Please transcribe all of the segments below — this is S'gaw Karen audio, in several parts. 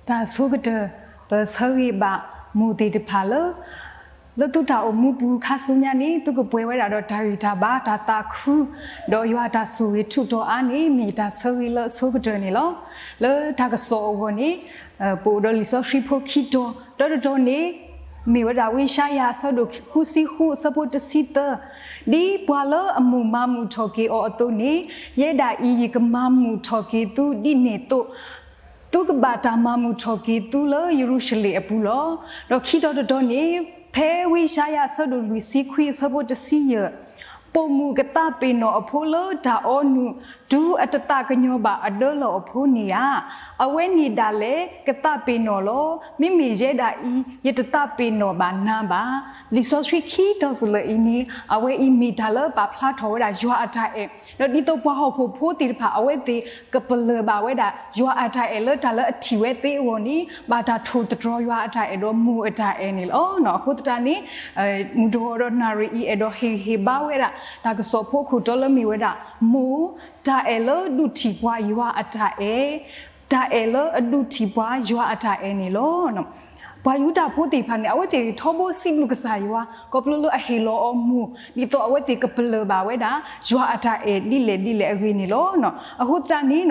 တၢ်ဆိကတၢၢ် ပဆၢဂ့ၤဘၣ်မိၢ်သ့ၣ်တဖၣ်လၢ လၢသုတၢ်အိၣ်မူပူၤခါဆူညါန့ၣ် သုကပှဲၤဝဲဒၣ်ဒီးတၢ်ဂံၢ်တၢ်ဘါ တၢ်သးခု ဒီးယွၤအတၢ်ဆိၣ်ဂ့ၤထူးတီၤအါန့ၣ် မ့ၢ်ယတၢ်ဆၢဂ့ၤလၢအဆိကတၢၢ်န့ၣ်လီၤ. လၢတၢ်ကစီၣ်အဂီၢ်န့ၣ် ပအိၣ်ဒီးလံာ်စီဆှံဖိခံတီၤ တၢတတီၤန့ၣ် မ့ၢ်ဝဲဒၣ်ဝံယၡါယၤအဆၢဒိၣ်ဃုဆံဃုအဆၢဖိတဆံသၢ, ဒ်ပှၤလၢအမိၢ်မၤမုာ်ထီၣ်က့ၤအီၤအသိးန့ၣ်, ယဲဒၣ်အံၤယကမၤမုာ်ထီၣ်က့ၤသုဒ်န့ၣ်အသိး, သုကဘၣ်တၢ်မၤမုာ်ထီၣ်က့ၤသုလၢယရူၤၡလ့ၣ်အပူၤလီၤ. ဒီးခံတီၤတတီၤန့ၣ် ဖဲဝံယၡါယၤအဆၢဒိၣ်လွံၢ်ဆံခွံအဆၢဖိတဆံယဲၢ်, ပိာ်မုၣ်ကသးပ့ၤနီၣ်အဖိလၢတၢ်အီနုၢ်, တုၤအတသးကညီၤဘၣ်အဒၢလီၢ်အဖိန့ၣ်ဧါ. အဝဲန့ၣ်ဒၣ်လဲာ်ကသးပ့ၤနီၣ်လီၤ. မ့မ့ၢ်ယဲဒၣ်အံၤ ယတသးပ့ၤနီၣ်ဘၣ်နၤဘၣ်. လံာ်စီဆှံခံတီၤစလၢာ်အံၤန့ၣ် အဝဲအံၤမ့ၢ်တၢ်လၢပာ်ဖျါထီၣ်ဝဲဒၣ်ယွၤအတၢ်အဲၣ်, ဒီးဒ်သိးပှၤဟီၣ်ခိၣ်ဖိသ့ၣ်တဖၣ် အဝဲသ့ၣ်ကပလၢၢ်ဘၣ်ဝဲဒၣ် ယွၤအတၢ်အဲၣ်လၢတၢ်လၢအထံၣ်ဝဲသ့အဂီၢ်န့ၣ် ဘၣ်တၢ်ထိၣ်သတြီၤယွၤအတၢ်အဲၣ်ဒီးမိၢ်အတၢ်အဲၣ်န့ၣ်လီၤ. အဃိသတးန့ၣ် မုၢ်တဂီၤဒီးနၣ်ရံၣ်အံၤ အဲၣ်ဒိးဟ့ၣ်ဂံၢ်ဟ့ၣ်ဘါဝဲဒၣ် တၢ်ကစီၣ်ဖိအခိၣ်တီလၢမ့ၢ်ဝဲဒၣ် မိၢ်တၢ်အဲၣ်လၢအဒုးထံၣ်ပှၤယွၤအတၢ်အဲၣ်, တၢ်အဲၣ်လၢအဒုးထံၣ်ပှၤယွၤအတၢ်အဲၣ်န့ၣ်လီၤ. ပှၤယူဒၤဖိသ့ၣ်တဖၣ်န့ၣ် အဝဲသ့ၣ်ထီဘိစံးဘျုးကစၢ်ယွၤ ခီဖျိလၢအဟ့ၣ်လီၤအီၤမိၢ် ဒ်သိးအဝဲသ့ၣ်ကပလၢၢ်ဘၣ်ဝဲဒၣ် ယွၤအတၢ်အဲၣ်ဒ်လဲၣ်ဒ်လဲၣ်အဂ့ၢ်န့ၣ်လီၤ. အဃိသတးန့ၣ်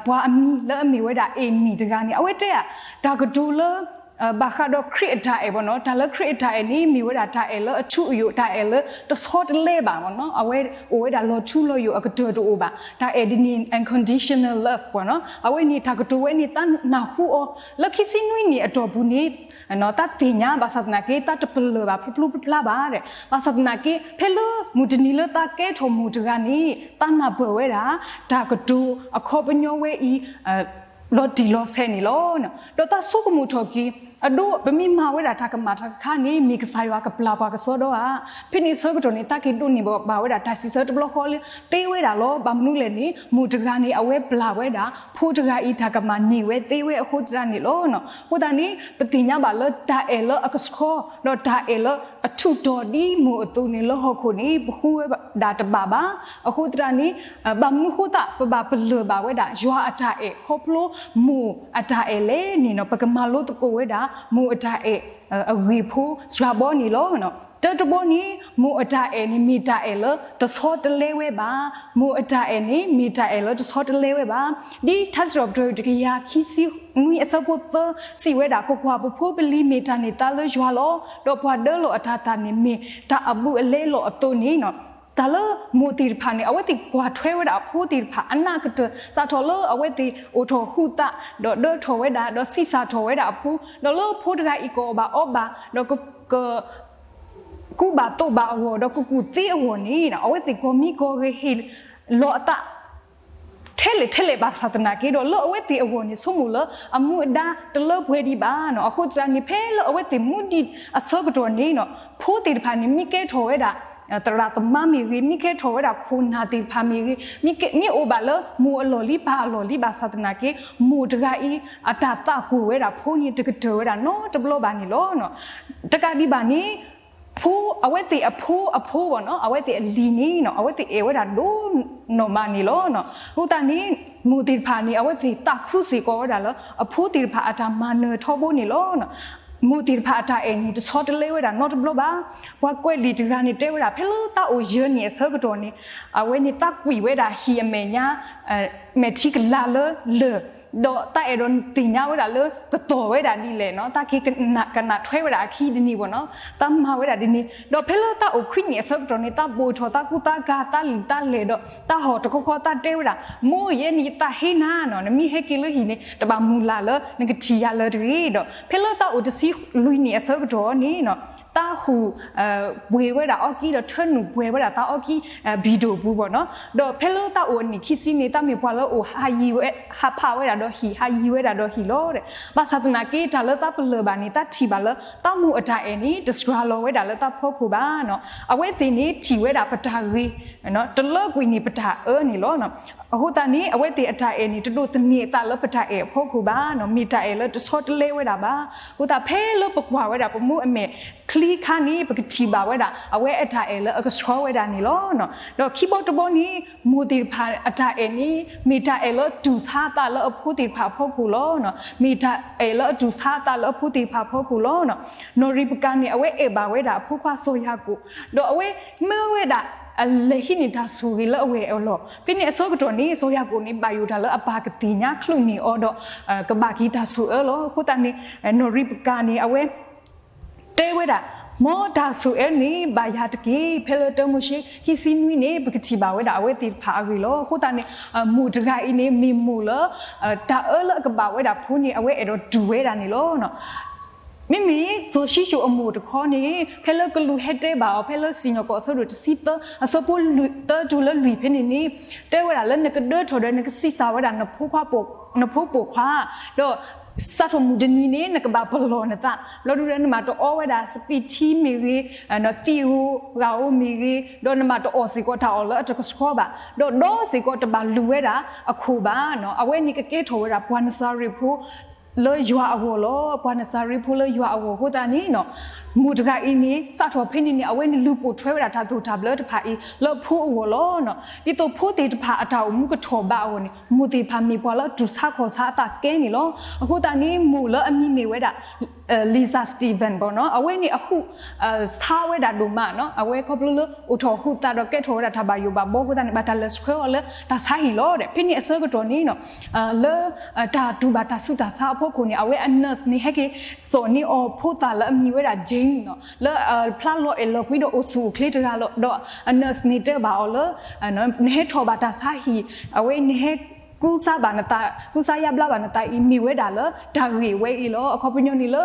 ပှၤအမံၤလၢအမ့ၢ်ဝဲဒၣ် အ့ၣ်မံၤတဂၤန့ၣ် အဝဲတဲဧါ, တၢ်ကတိၤလၢ ဘၣ်ဃးဒီးခရံာ်အတၢ်အဲၣ်ဘၣ်နီၤ, တၢ်လၢခရံာ်အတၢ်အဲၣ်န့ၣ် မ့ၢ်ဝဲဒၣ်တၢ်အဲၣ်လၢအထူအယိာ်, တၢ်အဲၣ်လၢတဆီတလဲဘၣ်ဘၣ်နီၤ, အဝဲအိၣ်ဝဲဒၣ်လီၤထူလီၤယိာ်အကတၢၢ်တအိၣ်ဘၣ်. တၢ်အဲၣ်ဒ်န့ၣ် unconditional love ပှၤနီၤ, အဝဲန့ၣ်တၢ်ကတိၤဝဲန့ၣ် သးနၢ်ဟူအီၤ လၢခံဆံနွံနံၣ်အတီၢ်ပူၤန့ၣ် တၢ်သ့ၣ်ညါဘၣ်ဆၣ်သနာ်က့ တၢ်တပလၢၢ်ဘၣ်ဖျိဖျိဖျါဖျါဘၣ်. ဘၣ်ဆၣ်သနာ်က့ ဖဲလၢမုၢ်တနံၤလၢသးကဲထီၣ်မိၢ်တဂၤန့ၣ် သးနၢ်ပၢၢ်ဝဲဒၣ် တၢ်ကတိၤအခီပညီဝဲအံၤ လီၤတံၢ်လီၤဆဲးန့ၣ်လီၤ. ဒီးသးဆိကမိၣ်ထီၣ်က့ၤ အဒိ ပမ့ၢ်မၤဝဲဒၣ်တၢ်ကမၣ်တခါခါန့ၣ် မ့ၢ်ကစၢ်ယွၤကပျၢ်ပှၤကစီဒီဧါ. ဖဲန့ၣ်အဆၢကတီၢ်န့ၣ် သးက့ၤဒိးန့ၢ်ဘၣ်ဝဲဒၣ်တၢ်စံးဆၢတဘျီဃီလၢ သ့ဝဲဒၣ်လီၤ. ဘၣ်မနုၤလဲၣ်န့ၣ် မိၢ်တဂၤန့ၣ် အဝဲပျၢ်ဝဲဒၣ် ဖိတဂၤအံၤတၢ်ကမၣ်န့ၢ်ဝဲသ့ဝဲအဃိသတးန့ၣ်လီၤ. အဃိသတးန့ၣ် ပသ့ၣ်ညါဘၣ်လၢတၢ်အဲၣ်လၢအကဆှီ ဒီးတၢ်အဲၣ်လၢအထူးတီၤဒ်မိၢ်အသိးန့ၣ် လၢဟီၣ်ခိၣ်န့ၣ် ပဃုဝဲဒၣ်တဘၣ်ဘၣ်. အဃိသတးန့ၣ် ဘၣ်မနုၤဃိသး ပဘၣ်ပလၢၢ်ဘၣ်ဝဲဒၣ် ယွၤအတၢ်အဲၣ်ခီဖျိမိၢ်အတၢ်အဲၣ်လဲၣ်န့ၣ်နီၤ ပကမၤလိသကိးဝဲဒၣ် မိၢ်အတၢ်အဲၣ်အဂ့ၢ်ဖိစှၤဘီန့ၣ်လီၤ. တၢတဘီန့ၣ် မိၢ်အတၢ်အဲၣ်န့ၣ် မ့ၢ်တၢ်အဲၣ်လၢတဆီတလဲဝဲဘၣ်. မိၢ်အတၢ်အဲၣ်န့ၣ် မ့ၢ်တၢ်အဲၣ်လၢတဆီတလဲဝဲဘၣ်. ဒ်ထါစံးထီၣ်ပတြၢၤတကယၤခံဆံနွံအဆၢဖိသၢ စံးဝဲဒၣ် ကွၢ်ကွၢ်, ပဖိပလံၤမ့ၢ်တၢ်န့ၢ်သါလၢယွၤလီၤ. ဒီးပှၤဒၢလီၤအတၤသၣ်န့ၣ် မ့ၢ်တၢ်အဘူးအလဲလီၤအသိးန့ၣ်နီၤ တၢ်လၢမိၢ်သ့ၣ်တဖၣ်န့ၣ် အဝဲသ့ၣ်ကွၢ်ထွဲဝဲဒၣ်အဖိသ့ၣ်တဖၣ်အနၢ်ကတၢၢ် စးထီၣ်လၢအဝဲသ့ၣ်အိၣ်ထီၣ်ဟုးသး ဒီးဒၢထီၣ်ဝဲဒၣ် ဒီးဆံးစၢ်ထီၣ်ဝဲဒၣ်အဖိ ဒီးလၢဖိတဂၤအံၤကအီၣ်ဘၣ်အီဘၣ် ဒီးက ကူးဘၣ်သိးဘၣ်အဂီၢ် ဒီးကကူၣ်သ့အဂီၢ်န့ၣ် အဝဲသ့ၣ်ကိးမံၤကိးဂ့ၤဟ့ၣ်လီၤအသး ထဲလဲၣ်ထဲလဲၣ်ဘၣ်ဆၣ်သနာ်က့ဒီး လၢအဝဲသ့ၣ်အဂီၢ်န့ၣ် ဆိကမိၣ်လၢအမူအဒါတလၢပှဲၤဒံးဘၣ်နီၤ. အဃိသတးန့ၣ် ဖဲလၢအဝဲသ့ၣ်မူဒံးအဆၢကတီၢ်န့ၣ်နီၤ ဖိသ့ၣ်တဖၣ်န့ၣ် မ့ၢ်ကဲထီၣ်ဝဲဒၣ် သရၣ်သမါမ့ၢ်ဂ့ၤ, မ့ၢ်ကဲထီၣ်ဝဲဒၣ်ခိၣ်နၢ်သ့ၣ်တဖၣ်မ့ၢ်ဂ့ၤ, မ့ၢ်အိၣ်ဘၣ်လၢမိၢ်အလီၢ်လံပၢ်အလီၢ်လံဘၣ်ဆၣ်သနာ်က့ မိၢ်တဂၤအံၤ အတၢ်သးကွံာ်ဝဲဒၣ်ဖိန့ၣ် တကတၢၢ်ဝဲဒၣ်နီတဘျီဘၣ်န့ၣ်လီၤ. တကးဒံးဘၣ်န့ၣ် ဖိ အဝဲသ့ၣ်အဖိအဖိဘၣ်နီၤ အဝဲသ့ၣ်အလံၤန့ၣ်နီၤ အဝဲသ့ၣ်အဲၣ်ဝဲဒၣ်ဒိၣ်နီၢ်မးန့ၣ်လီၤ. အဃိသတးန့ၣ် မိၢ်သ့ၣ်တဖၣ်န့ၣ် အဝဲသ့ၣ်သးခုစ့ၢ်ကီးဝဲဒၣ်လၢ အဖိသ့ၣ်တဖၣ်အတၢ်မၤနၢၤထီဘိန့ၣ်လီၤ. မိၢ်သ့ၣ်တဖၣ်အတၢ်အဲၣ်န့ၣ် တဆီတလဲဝဲဒၣ်နီတဘျီဘၣ်. ပှၤကွဲးလံာ်တဂၤန့ၣ် တဲဝဲဒၣ် ဖဲလၢသးအိၣ်ယဲၢ်နံၣ်အဆၢကတီၢ်န့ၣ် အဝဲန့ၣ်သးကွံာ်ဝဲဒၣ်ဟံၣ်အမဲာ်ညါ မဲာ်ထံကလၤလၢလၢၢ် ဒီးသးအဲၣ်ဒိးသ့ၣ်ညါဝဲဒၣ်လၢကတီၤဝဲဒၣ်ဒ်လဲၣ်နီၤ သးက့ၤကနၣ်ထွဲဝဲဒၣ်အခံဒ်န့ၣ်ဘၣ်နီၤ သးမၤဝဲဒၣ်ဒ်န့ၣ် ဒီးဖဲလၢသးအိၣ်ခွံနံၣ်အဆၢကတီၢ်န့ၣ် သးပိာ်ထီၣ်သးကူသးကၤ သးလံာ်သးလဲၢ်ဒီး သးဟီၣ်တခီခီ သးတဲဝဲဒၣ် မိၢ်ယဲန့ၣ်ယသးဟ့နၤနီၤ နမ့ၢ်ဟဲက့ၤလၢဟံၣ်န့ၣ် တဘၣ်မုၢ်လၢ်လၢနကထံၣ်ယၤလၢၤတဂ့ၤဒီး ဖဲလၢသးအိၣ်တဆံလွံၢ်နံၣ်အဆၢကတီၢ်န့ၣ်နီၤ သးဟူးပှဲၤဝဲဒၣ်အီကံဒီး ထၢနုာ်ပှဲၤဝဲဒၣ်သးအီကံ ဘံၣ်ဒိၣ်ပူၤဘၣ်နီၤ ဒီးဖဲလၢသးအိၣ်အနံၣ်ခံဆံန့ၣ် သးမ့ၢ်ပှၤလၢအိၣ်ဟးယံၤဝဲ ဟးဖးဝဲဒၣ်ဒီးဟံၣ် ဟးယံၤဝဲဒၣ်ဒီးဟံၣ်လီၤ. ဘၣ်ဆၣ်သနာ်က့ တၢ်လၢသးပလၢၢ်ဘၣ်န့ၣ် သးထံၣ်ဘၣ်လၢ သးမိၢ်အတၢ်အဲၣ်န့ၣ် တစှၤလီၤဝဲဒၣ်လၢသးဖီခိၣ်ဘၣ်နီၤ အဝဲသ့ၣ်န့ၣ်ထံၣ်ဝဲဒၣ်ပတၢ်ဂ့ၤ တလၢကွံာ်န့ၢ်ပတၢ်အၢန့ၣ်လီၤ. အဃိသတးန့ၣ် အဝဲသ့ၣ်အတၢ်အဲၣ်န့ၣ် တဒိးသန့ၤအသးလၢပတၢ်အဲၣ်အဖီခိၣ်ဘၣ်နီၤ မ့ၢ်တၢ်အဲၣ်လၢတဆီတလဲဝဲဒၣ်ဘၣ်. အဃိသတးဖဲလၢပကွၢ်ဝဲဒၣ်ပမူအမဲာ် ချံခါန့ၣ် ပကထံၣ်ဘၣ်ဝဲဒၣ် အဝဲအတၢ်အဲၣ်လၢအကဆှီဝဲဒၣ်န့ၣ်လီၤ. ဒီးခံဘီတဘီန့ၣ် မိၢ်သ့ၣ်တဖၣ်အတၢ်အဲၣ်န့ၣ် မ့ၢ်တၢ်အဲၣ်လၢတူၢ်ဆါအသးလၢအဖိသ့ၣ်တဖၣ်အဖီခိၣ်လီၤ. မ့ၢ်တၢ်အဲၣ်လၢအတူၢ်ဆါအသးလၢအဖိသ့ၣ်တဖၣ်အဖီခိၣ်လီၤ. နီၢ်ရံးပကၤန့ၣ် အဝဲအဲၣ်ဘၣ်ဝဲဒၣ်အဖိခွါစီၤယၤကိာ် ဒီးအဝဲမၢဝဲဒၣ် အလဲၤဟံးန့ၢ်တၢ်ဆိၣ်ဂ့ၤလၢအဝဲၢ်အလီၢ်. ဖဲန့ၣ်အဆၢကတီၢ်န့ၣ် စီၤယၤကိာ်န့ၣ် ဘၣ်ယိၣ်တၢ်လၢအပၢ်ကသ့ၣ်ညါချုးန့ၢ်အီၤဒီး ကဘၣ်က့ၤတၢ်ဆိၣ်အၢလီၤ. အဃိသတးန့ၣ် နီၢ်ရံးပကၤန့ၣ် အဝဲ တဲဝဲဒၣ် မ်တၢ်ဆိၣ်အၢန့ၣ် ဘၣ်ယၤတက့ၢ်. ဖဲလၢတၢမိၤၡ့ ခံဆံနွံန့ၣ် ပကထံၣ်ဘၣ်ဝဲဒၣ်အဝဲသ့ၣ်တဖၣ်အဂ့ၢ်လီၤ. အဃိသတးန့ၣ် မိၢ်တဂၤအံၤန့ၣ် မ့ၢ်မိၢ်လၢ တၢ်အၢလၢအကဘၣ်ဝဲဒၣ်ဖိန့ၣ် အဝဲအဲၣ်ဒိးတူၢ်ဝဲဒၣ်န့ၣ်လီၤ. မ့မ့ၢ်စီၤၡံၣ်ၡိၣ်အမိၢ်တခီန့ၣ် ဖဲလၢကလူးဟဲတဲဘၣ်အီၤ ဖဲလၢစံၣ်ညီၣ်ကွီၢ်အဆၢဒိၣ်တဆံသၢ အဆၢဖိတၢတုၤလၢလွံၢ်ဖဲန့ၣ်န့ၣ် တဲဝဲဒၣ်လၢနကဒၢထီၣ်ဒီးနကဆံးစၢ်ဝဲဒၣ် နဖိပိာ်ခွါ ဒီး စးထီၣ်မုၢ်တနံၤန့ၣ် နကဘၣ်ပလီၢ်နသး လီၤဒုဒီးနမ့ၢ်တအီဝဲဒၣ် စပံးထံမ့ၢ်ဂ့ၤ, သံၣ်ဧိၤဂၤဧိၤမ့ၢ်ဂ့ၤ, ဒီးနမ့ၢ်တအီၣ်စ့ၢ်ကီးတၢ်အီၣ်လၢအတကဆှီဘၣ်, ဒီးဒီစ့ၢ်ကီးတဘၣ်လူၤဝဲဒၣ်အခိၣ်ဘၣ်. အဝဲန့ၣ်ကကဲထီၣ်ဝဲဒၣ်ပှၤနစၤရ့းဖိ လၢယွၤအဂီၢ်လီၤ. ပှၤနစၤရ့းဖိလၢယွၤအဂီၢ်အဃိသတးန့ၣ် မိၢ်တဂၤအံၤန့ၣ် စးထီၣ်ဖဲန့ၣ်န့ၣ် အဝဲန့ၣ်လူၤပိာ်ထွဲဝဲဒၣ်တၢ်သိၣ်တၢ်ဘျၢတဖၣ်အံၤ လၢဖိအဂီၢ်လီၤ. ဒ်သိးဖိသ့ၣ်တဖၣ်အတၢ်အိၣ်မူကထီၣ်ဘးအဂီၢ်န့ၣ် မိၢ်သ့ၣ်တဖၣ်မ့ၢ်ပှၤလၢတူၢ်ဆါခီၣ်ဆါအသးကဲန့ၣ်လီၤ. အဃိသတးန့ၣ် မိၢ်လၢအမံၤမ့ၢ်ဝဲဒၣ် Lisa Stephens ဘၣ်နီၤ အဝဲန့ၣ်အဟူး ဆါဝဲဒၣ်ဒိၣ်မးနီၤ အဝဲခီဖျိလၢအိၣ်ထီၣ်ဟူးသးဒီးကဲထီၣ်ဝဲဒၣ်တၢ်ဘၣ်ယိၣ်ဘၣ်ဘီအဃိသတးန့ၣ် ဘၣ်တၢ်လဲၤဆှၢအီၤလၢတၢ်ဆါဟံၣ်လီၤ. ဖဲန့ၣ်အဆၢကတီၢ်န့ၣ်နီၤ လၢ တၢ်တူၢ်ဘၣ်တၢ်ဆူးတၢ်ဆါအဖီခိၣ်န့ၣ် အဝဲအ nurse န့ၣ် ဟဲက့ၤစိာ်န့ၢ်အီၤဖိသၣ်လၢအမံၤဝဲဒၣ် Jane နီၤ လၢ ဖျါလီၤအဲၣ်လီၤကွံဒီးအိၣ်ဆူၣ်အိၣ်ချ့တဂၤလီၤ. ဒီးအ nurse န့ၣ်တဲဘၣ်အီၤလၢ နဟဲထီၣ်ဘၣ်တၢ်ဆါဟံၣ် အဝဲနဟဲ ကူစါဘၣ်နသး ကူစါယါဘျါဘၣ်နသးအံၤ မ့ၢ်ဝဲဒၣ်လၢတၢ်ဂ့ၢ်ဝဲအံၤလီၤ. အခီပညီန့ၣ်လၢ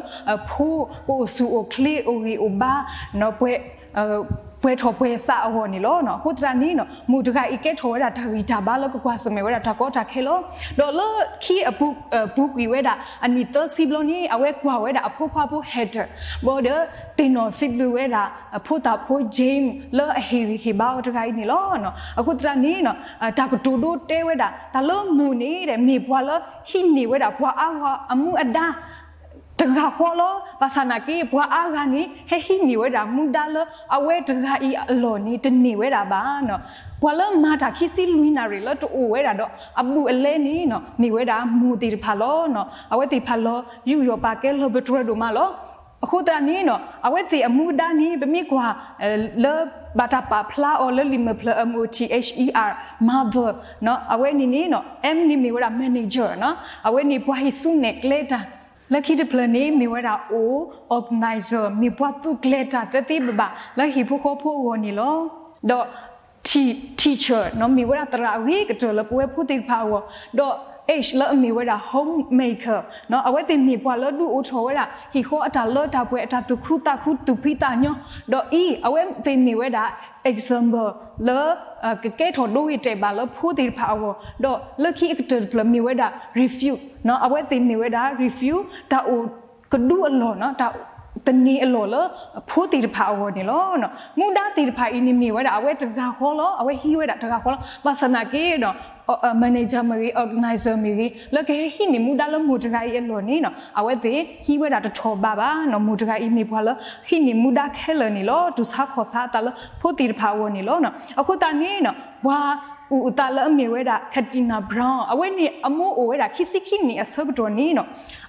ဖိကအိၣ်ဆူၣ်အိၣ်ချ့အိၣ်ဂံၢ်အိၣ်ဘါ ပှဲၤထီၣ်ပှဲၤစးအဂီၢ်န့ၣ်လီၤ. အဃိသတးန့ၣ် မိၢ်တဂၤအံၤကဲထီၣ်ဝဲဒၣ်တၢ်ဂံၢ်တၢ်ဘါလၢကကွၢ်ဆၢၣ်မဲာ်ဝဲဒၣ်တၢ်ကီတၢ်ခဲလီၤ. ဒီးလၢခံအပူၤကွံာ်ဝဲဒၣ်အနံၣ်သၢဆံဘျီန့ၣ် အဝဲကွၢ်ဝဲဒၣ်အဖိခွါဖိ Heather ဘၣ်ဒီး သ့ၣ်နီၣ်စံးဘျုးဝဲဒၣ် ဖိသၣ်ဖိ Jane လၢအဟ့ၣ်ဂံၢ်ဟ့ၣ်ဘါအီၤတဂၤအံၤန့ၣ်လီၤ. အဃိသတးန့ၣ် တၢ်ကတိၤဒိတဲဝဲဒၣ် တၢ်လၢမိၢ်န့ၣ် မ့ၢ်ပှၤလၢဟံးန့ၢ်ဝဲဒၣ်ပှၤအါဂၤအမူအဒါ တဂၤဃီလီၤ. ဘၣ်ဆၣ်နာ်က့ ပှၤအါဂၤန့ၣ် ဟဲဟံးန့ၢ်ဝဲဒၣ်မူဒါလၢအဝဲတဂၤအံၤအလီၢ်န့ၣ် တန့ၢ်ဝဲဒၣ်ဘၣ်. ပှၤလၢမၤတၢ်ခံဆံလွံၢ်နၣ်ရံၣ်လၢတအိၣ်ဝဲဒၣ်ဒီးအဘူးအလဲန့ၣ် မ့ၢ်ဝဲဒၣ်မိၢ်သ့ၣ်တဖၣ်လီၤ. အဝဲသ့ၣ်တဖၣ်လီၤယူးယီၣ်ပာ်ကဲလၢပတြၢၤဒိၣ်မးလီၤ. အဃိသတးန့ၣ် အဝဲသ့ၣ်အမူဒါန့ၣ် ပမ့ၢ်ကွၢ် လၢဘၣ်တၢ်ပာ်ဖျါအီၤလၢလံာ်မဲာ်ဖျၢၣ် M O T H E R mother အဝဲန့ၣ်န့ၣ် M န့ၣ်မ့ၢ်ဝဲဒၣ် manager အဝဲန့ၣ်ပှၤဟံးစူၢ်နဲၣ်ကျဲတၢ် လၢခံတဖျၢၣ်န့ၣ် မ့ၢ်ဝဲဒၣ် O organizer မ့ၢ်ပှၤသူးကျဲၤတၢ်သ့သ့ဘၣ်ဘၣ် လၢဟံၣ်ဖိဃီဖိအဂီၢ်န့ၣ်လီၤ. ဒီး teacher မ့ၢ်ဝဲဒၣ်သရၣ်အဂ့ၤကတၢၢ်လၢပဝဲဖိသ့ၣ်တဖၣ်အဂီၢ်, ဒီး H လၢအမ့ၢ်ဝဲဒၣ် homemaker အဝဲသ့ၣ်မ့ၢ်ပှၤလၢဒုးအိၣ်ထီၣ်ဝဲဒၣ် ဟံၣ်ဃီအတၢ်လၢတၢ်ပှဲၤ အတၢ်သူၣ်ခုသးခု သူၣ်ဖှံသးညီ, ဒီး E အဝဲသ့ၣ်မ့ၢ်ဝဲဒၣ် example လၢ ကကဲထီၣ်ဒိဂ့ၤတဲာ်ဘၣ်လၢဖိသ့ၣ်တဖၣ်အဂီၢ်, ဒီးလၢခံအကတၢၢ်တဖျၢၣ်မ့ၢ်ဝဲဒၣ် refuge အဝဲသ့ၣ်မ့ၢ်ဝဲဒၣ် refuge တၢ်အိၣ်ကဒုအလီၢ် တၢ်သန့ၤအလီၢ်လၢ ဖိသ့ၣ်တဖၣ်အဂီၢ်န့ၣ်လီၤ. မူဒါသ့ၣ်တဖၣ်အံၤန့ၣ်မ့ၢ်ဝဲဒၣ် အဝဲတဂၤဃီလီၤ, အဝဲဟံးဝဲဒၣ်တဂၤဃီလီၤ. ဘၣ်ဆၣ်သနာ်က့ဒီး manager မ့ၢ်ဂ့ၤ organizer မ့ၢ်ဂ့ၤ လၢကဟဲဟံးန့ၢ်မူဒါလၢမိၢ်တဂၤအံၤအလီၢ်န့ၣ် အဝဲသ့ၣ်ဟံးဝဲဒၣ်တထီၣ်ဘးဘၣ်. မိၢ်တဂၤအံၤမ့ၢ်ပှၤလၢ ဟံးန့ၢ်မူဒါခဲလၢာ်န့ၣ်လီၤ. တူၢ်ဆါခီၣ်ဆါအသးလၢဖိသ့ၣ်တဖၣ်အဂီၢ်န့ၣ်လီၤ. အဃိသတးန့ၣ် ပှၤအုၣ်အသးလၢအမ့ၢ်ဝဲဒၣ် Katina Brown အဝဲန့ၣ်အမိၢ်အိၣ်ဝဲဒၣ်ခံဆံခံနံၣ်အဆၢကတီၢ်န့ၣ်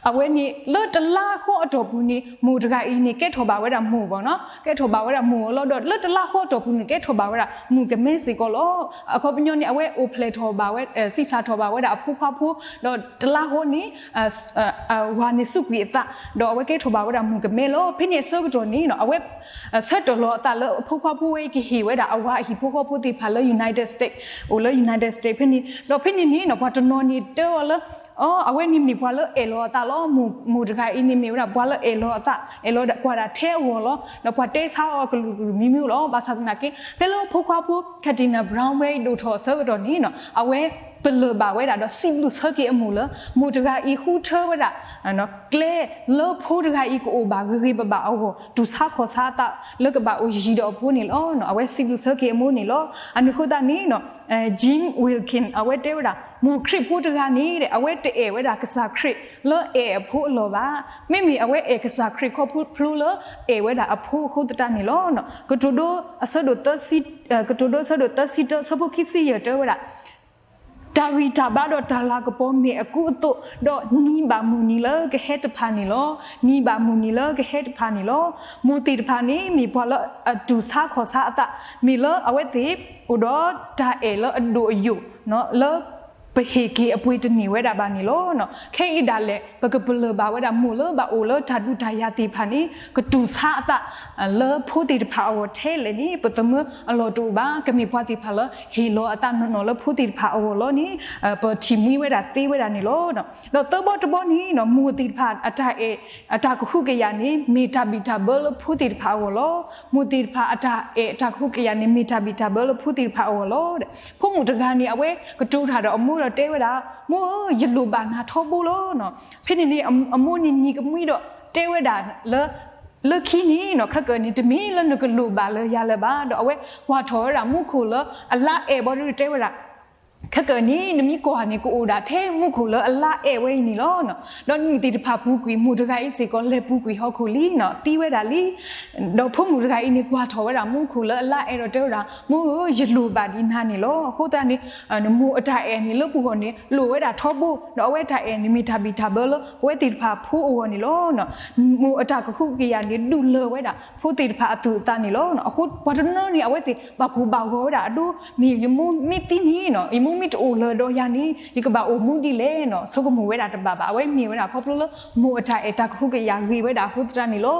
အဝဲန့ၣ်လၢတလါဃီအတီၢ်ပူၤန့ၣ် မိၢ်တဂၤအံၤန့ၣ် ကဲထီၣ်ဘၣ်ဝဲဒၣ်မိၢ်ဘၣ်နီၤ, ကဲထီၣ်ဘၣ်ဝဲဒၣ်မိၢ်အလီၢ်ဒီး လၢတလါဃီအတီၢ်ပူၤန့ၣ် ကဲထီၣ်ဘၣ်ဝဲဒၣ်မုၣ်ကမဲစ့ၢ်ကီးလီၤ. အခီပညီန့ၣ် အဝဲအိၣ်ဖျဲၣ်ထီၣ်ဘၣ်ဝဲ စံးစၢ်ထီၣ်ဘၣ်ဝဲဒၣ်အဖိခွါဖိ ဒီးတလါဃီန့ၣ် ဝၤန့ၣ်စူးကွံာ်အသး ဒီးအဝဲကဲထီၣ်ဘၣ်ဝဲဒၣ်မုၣ်ကမဲလီၤ. ဖဲန့ၣ်အဆၢကတီၢ်န့ၣ် အဝဲ ဆၢတဲာ်လီၤအသးလၢအဖိခွါဖိဝဲအံၤကဟ့ၣ်ဝဲဒၣ်အဝၤအဟံၣ်ဖိဃီဖိသ့ၣ်တဖၣ်လၢ United States အိၣ်လၢ United States ဖဲန့ၣ် ဒီးဖဲန့ၣ်န့ၣ် ပှၤတနီၤန့ၣ်တဲအီၤလၢ အဝဲန့ၣ်မ့ၢ်ပှၤလၢအဲၣ်လီၤအသးလီၤ. မိၢ်တဂၤအံၤန့ၣ်မ့ၢ်ဝဲဒၣ်ပှၤလၢအဲၣ်လီၤအသး အဲၣ်လီၤကွၢ်ဒၣ်ထဲအဂီၢ်လီၤ. ဒီးပှၤတဲဆါအီၤကလုာ်ကလုာ်မံၤမံၤလီၤ. ဘၣ်ဆၣ်သနာ်က့ ဖဲလၢဖိခွါဖိ Katina Brown ဝဲအံၤဒိၣ်ထီၣ်အဆၢကတီၢ်န့ၣ် အဝဲပလၢၢ်ဘၣ်ဝဲဒၣ်ဒီးစံးဘျုးဆၢက့ၤအမိၢ်လၢ မိၢ်တဂၤအံၤဃုထၢဝဲဒၣ် ကျဲလၢဖိတဂၤအံၤကအိၣ်ဘၣ်ဂ့ၤဂ့ၤဘၣ်ဘၣ်အဂီၢ် တူၢ်ဆါခီၣ်ဆါအသးလၢကဘၣ်အိၣ်ယံၤဒီးအဖိန့ၣ်လီၤ. အဝဲစံးဘျုးဆၢက့ၤအမိၢ်န့ၣ်လီၤ. အန့ၣ်အဃိသတးန့ၣ် Jim Wilkins အဝဲတဲဝဲဒၣ် မိၢ်ခရံာ်ဖိတဂၤန့ၣ် အဝဲ တအဲၣ်ဝဲဒၣ်ကစၢ်ခရံာ်လၢအဲၣ်အဖိအလီၢ်ဘၣ်. မ့မ့ၢ်အဝဲအဲၣ်ကစၢ်ခရံာ်ခီဖျိလၢအဲၣ်ဝဲဒၣ်အဖိအဃိသတးန့ၣ်လီၤ. ကတိၤဒိ အဆၢဒိၣ်သၢဆံ, ကတိၤဒိအဆၢဒိၣ်သၢဆံတၢ ဆၢဖိခံဆံယဲၢ်တဲဝဲဒၣ် တၢ်ဂံၢ်တၢ်ဘါဒီးတၢ်လၤကပီၤမ့ၢ်အကူအသိး, ဒီးနံၤဘၣ်မုၢ်နံၤလၢကဟဲတဖၣ်န့ၣ်လီၤ. နံၤဘၣ်မုၢ်နံၤလၢကဟဲတဖၣ်န့ၣ်လီၤ. မိၢ်သ့ၣ်တဖၣ်န့ၣ် မ့ၢ်ပှၤလၢအတူၢ်ဆါခီၣ်ဆါအသး, မ့ၢ်လၢအဝဲသ့ၣ်အိၣ်ဒီးတၢ်အဲၣ်လၢအဒိၣ်အယိာ် လၢပဟ့ၣ်က့ၤအပှ့ၤတန့ၢ်ဝဲဒၣ်ဘၣ်န့ၣ်လီၤ. ခဲအံၤဒၣ်လဲာ် ပကပလၢၢ်ဘၣ်ဝဲဒၣ်မိၢ်လၢဘၣ်အိၣ်လၢတၢ်ဒုးတၢ်ယၤသ့ၣ်တဖၣ်န့ၣ် ကတူၢ်ဆါအသး လၢဖိသ့ၣ်တဖၣ်အဂီၢ်ထဲလဲၣ်န့ၣ် ပသမၢအလီၢ်တအိၣ်ဘၣ်. ကမ့ၢ်ပှၤသ့ၣ်တဖၣ်လၢဟ့ၣ်လီၤအသးနီၢ်နီၢ်လၢဖိသ့ၣ်တဖၣ်အဂီၢ်လီၤန့ၣ် ပထံၣ်မှံဝဲဒၣ်သ့ဝဲဒၣ်န့ၣ်လီၤ. ဒီးသၢဘီတဘီန့ၣ် မိၢ်သ့ၣ်တဖၣ်အတၢ်အဲၣ် အတၢ်ကဟုကယာ်န့ၣ် မ့ၢ်တၢ်ဘံၣ်တၢ်ဘၢလၢဖိသ့ၣ်တဖၣ်အဂီၢ်လီၤ. မိၢ်သ့ၣ်တဖၣ်အတၢ်အဲၣ်အတၢ်ကဟုကယာ်န့ၣ် မ့ၢ်တၢ်ဘံၣ်တၢ်ဘၢလၢဖိသ့ၣ်တဖၣ်အဂီၢ်လီၤ. ဖိမုၣ်တဂၤန့ၣ် အဝဲကတိၤတၢ်ဒီးအမိၢ်ဒီးတဲဝဲဒၣ်, မိၢ်ဧၢ, ယလိၣ်ဘၣ်နၤထီဘိလီၤ. ဖဲန့ၣ်န့ၣ် အမိၢ်န့ၣ်နံၤကမှံဒီးတဲဝဲဒၣ်လၢ လၢခံန့ၣ်နီၤ ခဲကနံၣ်န့ၣ် တမ့ၢ်လၢနကလိၣ်ဘၣ်လၢယၤလၢၤဘၣ်, ဒီးအဝဲကွၢ်ထီၣ်ဝဲဒၣ်မူခိၣ်လၢအလါအဲၣ်ဘီဒုးတဲဝဲဒၣ်, ခဲကနံၣ်န့ၣ် နမ့ၢ်ကွၢ်န့ၣ် ကအိၣ်ဒၣ်ထဲမူခိၣ်လၢအလါအဲၣ်ဝဲအံၤန့ၣ်လီၤ. ဒီးနံၣ်သ့ၣ်တဖၣ်ပူၤကွံာ် မိၢ်တဂၤအံၤစ့ၢ်ကီး လဲၤပူၤကွံာ်ဟီၣ်ခိၣ်လံနီၤ သံဝဲဒၣ်လံ. ဒီးဖိမုၣ်တဂၤအံၤန့ၣ် ကွၢ်ထီၣ်ဝဲဒၣ်မူခိၣ်လၢအလါအဲၣ်ဒီးတဲဝဲဒၣ်, မိၢ်ဧၢ, ယလိၣ်ဘၣ်ဒံးနၤန့ၣ်လီၤ. အဃိသတးန့ၣ် မိၢ်အတၢ်အဲၣ်န့ၣ်လၢပဂီၢ်န့ၣ် လိၣ်ဝဲဒၣ်ထီဘိ, ဒီးအဝဲတၢ်အဲၣ်န့ၣ် မ့ၢ်တၢ်ဘံၣ်တၢ်ဘၢလၢပဝဲသ့ၣ်တဖၣ်ဖိအဂီၢ်န့ၣ်လီၤ. မိၢ်အတၢ်ကဟုကယာ်န့ၣ် ဒုးလၢာ်ဝဲဒၣ်ဖိသ့ၣ်တဖၣ်အသူၣ်အသးန့ၣ်လီၤ. အဃိပှၤတနီၤန့ၣ် အဝဲသ့ၣ်ဘၣ်ကိၢ်ဘၣ်ဂီၤဝဲဒၣ်အဒိ, မ့ၢ်ယမိၢ်မ့ၢ်သံန့ၣ်နီၤ, ယမိၢ်မ့ၢ်တအိၣ်လၢၤဒီးယၤန့ၣ် ယကဘၣ်အိၣ်မူဒ်လဲၣ်နီၤ, ဆိကမိၣ်ဝဲဒၣ်တဘၣ်ဘၣ်. အဝဲမ့ၢ်ဝဲဒၣ်ခီဖျိလၢ မိၢ်အတၢ်အဲၣ်တၢ်ကဟုကယာ်ဂ့ၤဝဲဒၣ်အဃိသတးန့ၣ်လီၤ.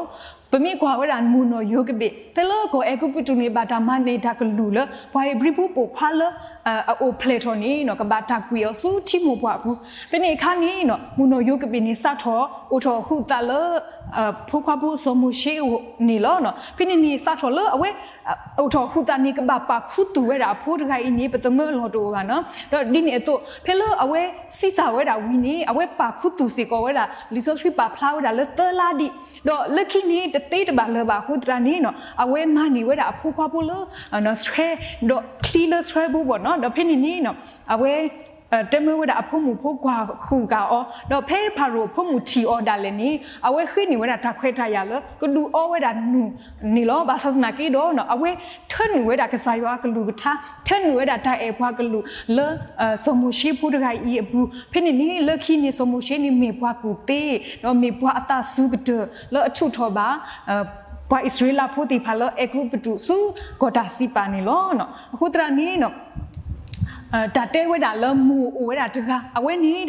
ပမ့ၢ်ကွၢ်ဝဲဒၣ်မိၢ်နီၢ်ယိၤကဘ့ၣ် ဖဲလၢကီၢ်အဲၤကူပတူးန့ၣ် ဘၣ်တၢ်မၤန့ၢ်တၢ်ကလုၢ်လၢ ပှၤဧ့ၤဘြံၤဖိပိာ်ခွါလၢ အအိၣ်ဖျဲၣ်ထီၣ်န့ၣ်နီၤ ကဘၣ်တၢ်ကွံာ်အီၤဆူထံမိၢ်ပှၢ်အပူၤ, ဖဲန့ၣ်အခါန့ၣ်နီၤ မိၢ်နီၢ်ယိၤကဘ့ၣ်န့ၣ် စးထီၣ်အိၣ်ထီၣ်ဟုးသးလၢ ဖိခွါဖိစီၤမိၤၡ့အအိၣ်န့ၣ်လီၤ. ဖဲန့ၣ်န့ၣ် စးထီၣ်လၢအဝဲ အိၣ်ထီၣ်ဟုးသးန့ၣ် ကဘၣ်ပာ်ခူသူၣ်ဝဲဒၣ်အဖိတဂၤအံၤန့ၣ် ပသမၢအလီၢ်တအိၣ်ဘၣ်နီၤ. ဒီးဒ်န့ၣ်အသိး ဖဲလၢအဝဲဆံးစၢ်ဝဲဒၣ်ဝံၤန့ၣ် အဝဲပာ်ခူသူၣ်စ့ၢ်ကီးဝဲဒၣ် လံာ်စီဆှံပာ်ဖျါဝဲဒၣ်လၢသၢလါဒံး, ဒီးလၢခံန့ၣ် တသ့တဘၣ်လၢၤဘၣ်အဃိသတးန့ၣ်နီၤ အဝဲမၤန့ၢ်ဝဲဒၣ်အဖိခွါဖိလၢ ဆှဲ, ဒီးချံလၢဆှဲဘိဘၣ်နီၤ. ဒီးဖဲန့ၣ်န့ၣ်နီၤ အဝဲ တဲမၢဝဲဒၣ်အဖိမုၣ်ဖိကွၢ်ဃုာ်က့ၤအီၤ, ဒီးဖဲဖၤရိၤအဖိမုၣ်ထံၣ်အီၤဒၣ်လဲာ်န့ၣ် အဝဲဃ့န့ၢ်ဝဲဒၣ်တၢ်ခွဲးတၢ်ယာ်လၢ ကဒုးအီဝဲဒၣ်နူၢ်န့ၣ်လီၤ. ဘၣ်ဆၣ်သနာ်က့ဒီး အဝဲထၢနုာ်ဝဲဒၣ်ကစၢ်ယွၤအကလုၢ်ကထါ, ထၢနုာ်ဝဲဒၣ်တၢ်အဲၣ်ပှၤကလုာ်လၢ စီၤမိၤၡ့ဖိတဂၤအံၤအပူၤ, ဖဲန့ၣ်န့ၣ် လၢခံန့ၣ် စီၤမိၤၡ့န့ၣ်မ့ၢ်ပှၤကူၣ်သ့, ဒီးမ့ၢ်ပှၤအသးစူၤကတၢၢ်လၢအထုးထီၣ်ဘၣ် ပှၤအံၣ်စရ့လးဖိသ့ၣ်တဖၣ်လၢအဲၤကူပတူးဆူကီၢ်တၢ်စံးပာ်န့ၣ်လီၤ. အဃိသတးန့ၣ် တၢ်တဲဝဲဒၣ်လၢမိၢ်အိၣ်ဝဲဒၣ်တဂၤ အဝဲန့ၣ်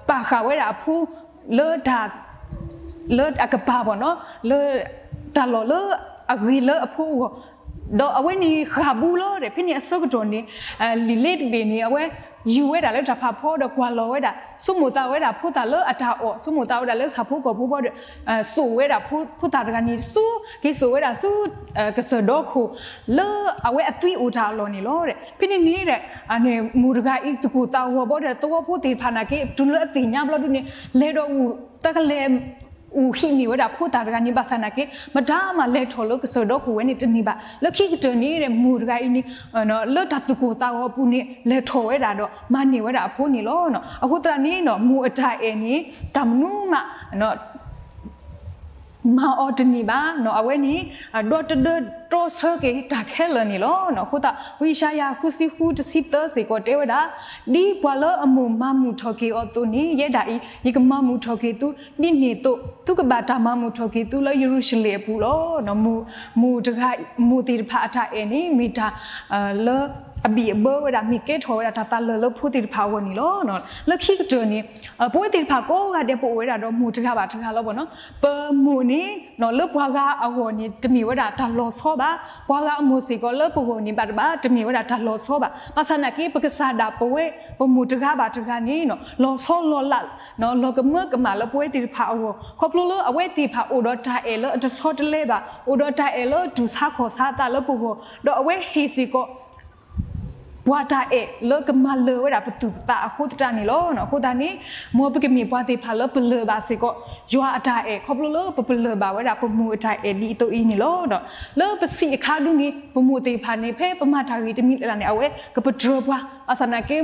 ပာ်ဃာ်ဝဲဒၣ်အဖိ လၢ လၢအကပၤဘၣ်နီၤ လၢ တၢ်လီၢ်လၢအဂ့ၤလၢအဖိအဂီၢ်, ဒီးအဝဲန့ၣ်ဃၣ်ဘူးလီၤဒီး ဖဲန့ၣ်အဆၢကတီၢ်န့ၣ် လံာ်လ့တဘ့ၣ်န့ၣ် အဝဲယူၤဝဲဒၣ်လၢတၢ်ဖးဖီဒီးကွၢ်လီၤဝဲဒၣ် ဆိကမိၣ်သးဝဲဒၣ်ဖိသၣ်လၢအတၢ်အီၣ် ဆိကမိၣ်သးဝဲဒၣ်လၢဆၣ်ဖိကီၢ်ဖိဘီဒီး စိာ်ဝဲဒၣ်ဖိသၣ်တဂၤန့ၣ်ဆူ က့ၤစိာ်ဝဲဒၣ်ဆူ ကစၢၢ်ဒီခိၣ် လၢအဝဲအသွံအိၣ်တၢ်အလီၢ်န့ၣ်လီၤ. ဖဲန့ၣ်န့ၣ် မိၢ်တဂၤအံၤသကိးသးဂီၤဘီဒီး သဝီဖိသ့ၣ်တဖၣ်နာ်က့ တုၤလၢအသ့ၣ်ညါဘျီဒုန့ၣ် လဲၤဒီးအူၣ် တၢ်ကလဲၤ အူၣ်ဟံးန့ၢ်ဝဲဒၣ်ဖိသၣ်တဂၤန့ၣ် ဘၣ်ဆၣ်နာ်က့ မတၤမၤလဲၤထီၣ်လၢကစၢၢ်ဒီခိၣ်ဝဲန့ၣ်တန့ၢ်ဘၣ်. လၢခံကတၢၢ်န့ၣ် မိၢ်တဂၤအံၤန့ၣ် လၢတၢ်သကိးသးဂီၤအပူၤန့ၣ် လဲၤထီၣ်ဝဲဒၣ်ဒီး မၤန့ၢ်ဝဲဒၣ်အဖိန့ၣ်လီၤ. အဃိသတးန့ၣ် မိၢ်အတၢ်အဲၣ်န့ၣ် တၢ်မနုၤမး မၤအီၤတန့ၢ်ဘၣ်. အဝဲန့ၣ် ဒီတဒၢတြီဆၢက့ၤတၢ်ခဲလၢာ်န့ၣ်လီၤ. အဃိသတး ဝံယၡါယၤဃုဆံဃုတဆံသၢစ့ၢ်ကီးတဲဝဲဒၣ်, ဒ်ပှၤလၢအမိၢ်မၤမုာ်ထီၣ်က့ၤအီၤအသိးန့ၣ် ယဲဒၣ်အံၤ ယကမၤမုာ်ထီၣ်က့ၤသု ဒ်န့ၣ်အသိး သုကဘၣ်တၢ်မၤမုာ်ထီၣ်က့ၤသုလၢယရူၤၡလ့ၣ်အပူၤလီၤ. မိၢ်တဂၤ မိၢ်သ့ၣ်တဖၣ်အတၢ်အဲၣ်န့ၣ် မ့ၢ်တၢ်လၢအဘံၣ်အဘၢဝဲဒၣ် မ့ၢ်ကဲထီၣ်ဝဲဒၣ်တၢ်သးလၢာ်လၢဖိသ့ၣ်တဖၣ်အဂီၢ်န့ၣ်လီၤ. လၢခံကတၢၢ်န့ၣ် ပဝဲသ့ၣ်တဖၣ်ကိးဂၤဒဲး ပအိၣ်ဝဲဒၣ်ဒီးမိၢ်တဂၤဘၣ်တဂၤလီၤဘၣ်နီၤ. ပမိၢ်န့ၣ် လၢပှၤဂၤအဂီၢ်န့ၣ် တမ့ၢ်ဝဲဒၣ်တၢ်လီၤဆီဘၣ်. ပှၤဂၤအမိၢ်စ့ၢ်ကီးလၢပဂီၢ်န့ၣ် ဘၣ်တဘၣ် တမ့ၢ်ဝဲဒၣ်တၢ်လီၤဆီဘၣ်. ဘၣ်ဆၣ်နာ်က့ ပကစၢ်ဒၣ်ပဝဲ ပမိၢ်တဂၤဘၣ်တဂၤန့ၣ် လီၤဆီလီၤလး လီၤကမၢကမၣ်လၢပဝဲသ့ၣ်တဖၣ်အဂီၢ် ခီဖျိလၢအဝဲသ့ၣ်တဖၣ်အိၣ်ဒီးတၢ်အဲၣ်လၢအတဆီတလဲဘၣ်, အိၣ်ဒီးတၢ်အဲၣ်လၢတူၢ်ဆါခီၣ်ဆါအသးလၢပဂီၢ်, ဒီးအဝဲဟ့ၣ်စ့ၢ်ကီး ယွၤအတၢ်အဲၣ်လၢကမၤလၢာ်ဝဲဒၣ်ပသူၣ်ပသးအဃိသတးန့ၣ်လီၤ. အဃိသတးန့ၣ် မ်ပကမ့ၢ်ပှၤသ့ၣ်တဖၣ်လၢပလၢၢ်ဘၣ်စ့ၢ်ကီး ယွၤအတၢ်အဲၣ် ခီဖျိလၢပပလၢၢ်ဘၣ်ဝဲဒၣ်ပမိၢ်အတၢ်အဲၣ်ဒ်အသိးအံၤန့ၣ်လီၤ. လၢပဆံးအခါဒုန့ၣ် ပမိၢ်သ့ၣ်တဖၣ်န့ၣ် ဖဲပမၤတၢ်ဂ့ၤတမံၤလၢ်လၢ်န့ၣ် အဝဲကပတြၢၤပှၤ ဘၣ်ဆၣ်သနာ်က့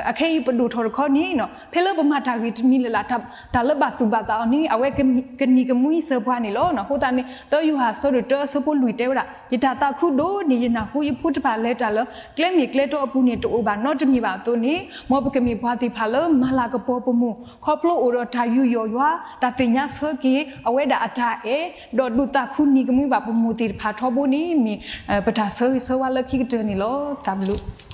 အခဲအံၤပဒိၣ်ထီၣ်တခီန့ၣ် ဖဲလၢပမၤတၢ်ဂ့ၤတမံၤလၢ်လၢ် တၢ်လၢဘၣ်သူၣ်ဘၣ်သးအီၤန့ၣ် အဝဲကနံၤကမှံစၢၤပှၤန့ၣ်လီၤ. အဃိသတးန့ၣ် သၢယိၤဟၣ်အဆၢဒိၣ်တၢအဆၢဖိလွံၢ်တဲဝဲဒၣ်, ယတၢ်သးခုဒိၣ်န့ၢ်ယနၢ်ဟူယဖိတဖၣ်လဲၤတၢ်လၢ ကျဲမ့ၢ်ကျဲတီအပူၤန့ၣ် တအိၣ်ဘၣ်နီတမံၤဘၣ်အသိးန့ၣ် မ်ပကမ့ၢ်ပှၤသ့ၣ်တဖၣ်လၢမၤလၤကပီၤပမိၢ် ခီဖျိအိၣ်ဒီးတၢ်ယူးယီၣ်ယွၤ တၢ်သ့ၣ်ညါဆၢက့ၤ အဝဲဒၣ်အတၢ်အဲၣ် ဒီးဒိးသးခုနံၤကမှံဘၣ်ပမိၢ်သ့ၣ်တဖၣ်ထီဘိန့ၣ် မ့ၢ်ပတၢ်ဆၢဂ့ၤဆၢဝါလၢခံကတၢၢ်န့ၣ်လီၤ. တၢ်ဘျုး